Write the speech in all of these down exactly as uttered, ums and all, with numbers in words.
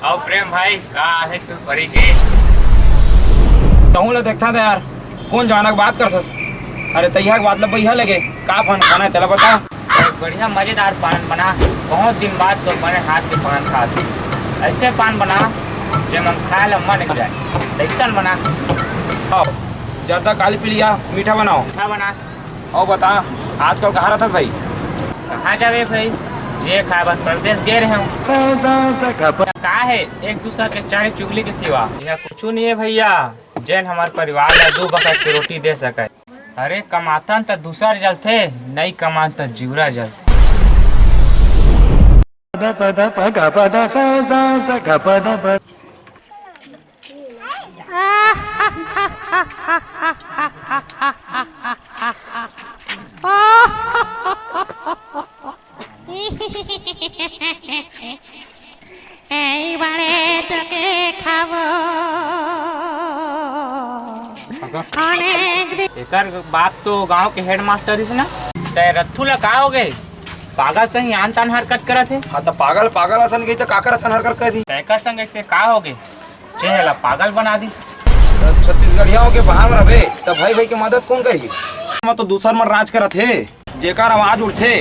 अउ प्रेम भाई, का आहे तू परी के? तहूँ ला देखता था यार, कौन जाना के बात करथस? अरे तैया के बात ला बइहा लगे, का पान खाना है तेला बता। एक बढ़िया मजेदार पान बना, बहुत दिन बाद तो बने हाथ के पान खात हूँ। ऐसे पान बना, जे मन खाए ला मन हो जाए, ऐसन बना। आओ, ज्यादा काली पी लिया, मीठा बनाओ। मीठा बना। अउ बता, आजकल कहाँ रहत भाई? कहाँ जाबे भाई, जे खाए बर परदेस गे रहेंव। का हे, एक दूसर के चाड़ी चुगली के सिवा इहाँ कुछु नइ हे भइया, जेन हमर परिवार ला दू बखत के रोटी दे सकय। अरे कमाथन त दूसर जलथे, नइ कमाथन त जिउरा जलथे। ए बड़े तोके खाबो। अगर अनेक दिन एकर बात तो गांव के हेडमास्टर इस ना। तै रत्थू ला का हो गए? पागल सही आन तान हरकत करत हे। हाँ, त पागल, पागल असन गई त काकर असन हरकत कर दी? तै का संग ऐसे का हो गए? चेहरा पागल बना दिस। त छत्तीसगढ़िया हो के बाहर में रहे, त भाई भाई के मदद कौन करी? मैं तो दूसर मन राज करत हे, जेकर आवाज उठथे,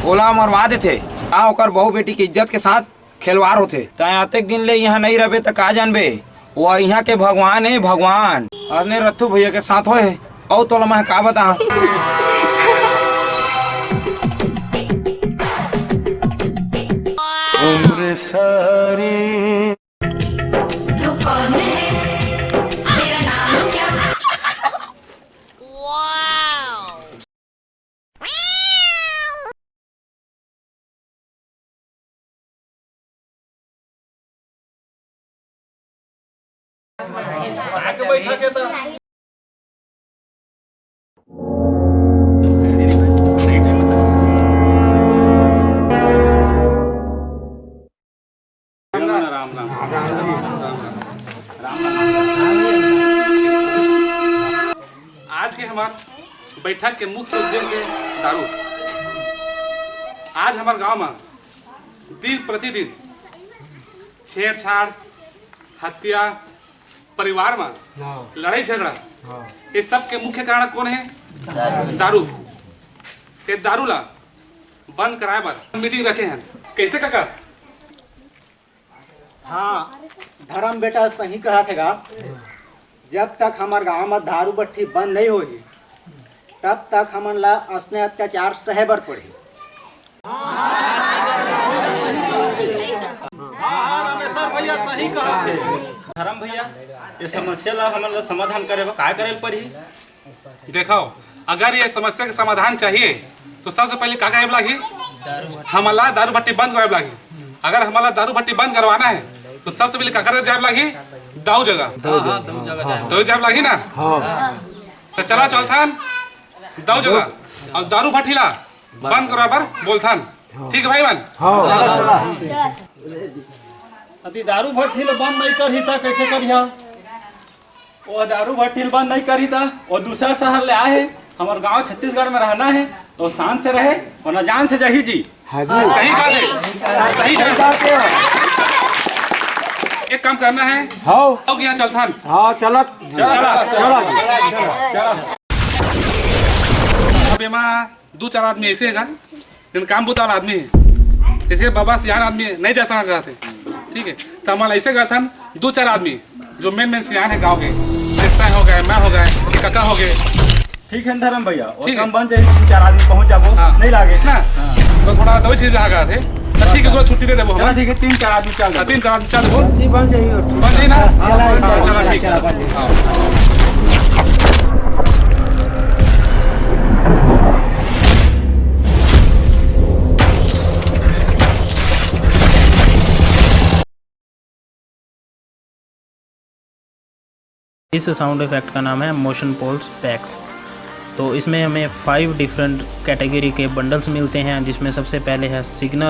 ओला मरवा देथे। आ ओकर बहू बेटी के इज्जत के साथ खिलवाड़ होथे। तैं अतेक दिन ले इहाँ नइ रबे त का जानबे? वो इहाँ के भगवान हे, भगवान। असने रत्थू भैया के साथ होए हे। अउ तोला मैं का बता। उम्र सारी। तू कौन है? तेरा नाम क्या? आके बैठा के त। राम राम, राम राम। आज के हमार बैठक के मुख्य उद्देश्य हे दारू। आज हमार गांव में दिन प्रतिदिन छेड़छाड़, हत्या, परिवार में हाँ। लड़ाई झगड़ा, हाँ। ये सब के मुख्य कारण कौन हे? दारू। दारू। ये दारू ला बंद कराए बर मीटिंग रखे हन। कैसे काका? हाँ, धर्म बेटा सही कहत हे गा। जब तक हमर गांव म दारू भट्टी बंद नइ होही, तब तक हमन ला असने अत्याचार सहे बर पड़ही। हाँ, रमेश्वर भैया सही कहत हे। धर्म भैया, ये समस्या ला हमन ला समाधान करे बर का करे ल पड़ही? देखो, अगर ये समस्या के समाधान चाहिए, तो सबसे पहले का करे लागही? हमन ला दारू भट्टी बंद करवाए लागही। अगर हमन ला दारू भट्टी बंद करवाना हे, तो सबसे पहले का करे जाए लागही? दाऊ जगह। दाऊ जगह। दाऊ जगह जाए लागही ना? हाँ। तो चला चलथन दाऊ जगह अउ दारू भट्टी ला बंद करवाए बर बोलथन। ठीक हे भाई मन? हाँ। यदि दारू भट्टी ला बंद नइ करही, त कैसे करिहा? वो दारू भट्टी ल बंद नइ करही त वो दूसर शहर ले आए हे, हमर गांव छत्तीसगढ़ में रहना हे, तो शान से रहे, वरना जान से जाही जी। हाँ जी। सही बात हे, सही बात हे। एक काम करना हे, हाँ। अब यहाँ चलथन। हाँ, चलत। चला। चला। चला। अब एमा दू चार आदमी ऐसे हे गा, जेन काम बुता वाला आदमी हे, जैसे बाबा सियान आदमी हे, नइ जा सका कहत हे, ठीक हे, त हमन ऐसे करथन, दू चार आदमी जो मेन मेन सियान हे गांव के, जैसे तैं हो गए, मैं हो गए, ये कका हो गए। ठीक हे धर्म भैया, वो ठीक हे। काम बन जाही, तीन चार आदमी पहुंच जाबो, हाँ। नइ लागे। ना? हाँ। तो थोड़ा दवाई चीज जहाँ कहत हे, त ठीक हे, पूरा छुट्टी दे देबो चला, हमन। ठीक हे, तीन चार आदमी चल हाँ, जाबो। तीन चार आदमी चल देबो। जी, बन जाही, वो ठीक। बन जाही ना? हाँ, चला, हाँ, ठीक। चला, बन जाही। हाँ। इस साउंड इफेक्ट का नाम है मोशन पल्स पैक्स। तो इसमें हमें फाइव डिफरेंट कैटेगरी के बंडल्स मिलते हैं, जिसमें सबसे पहले है सिग्नल,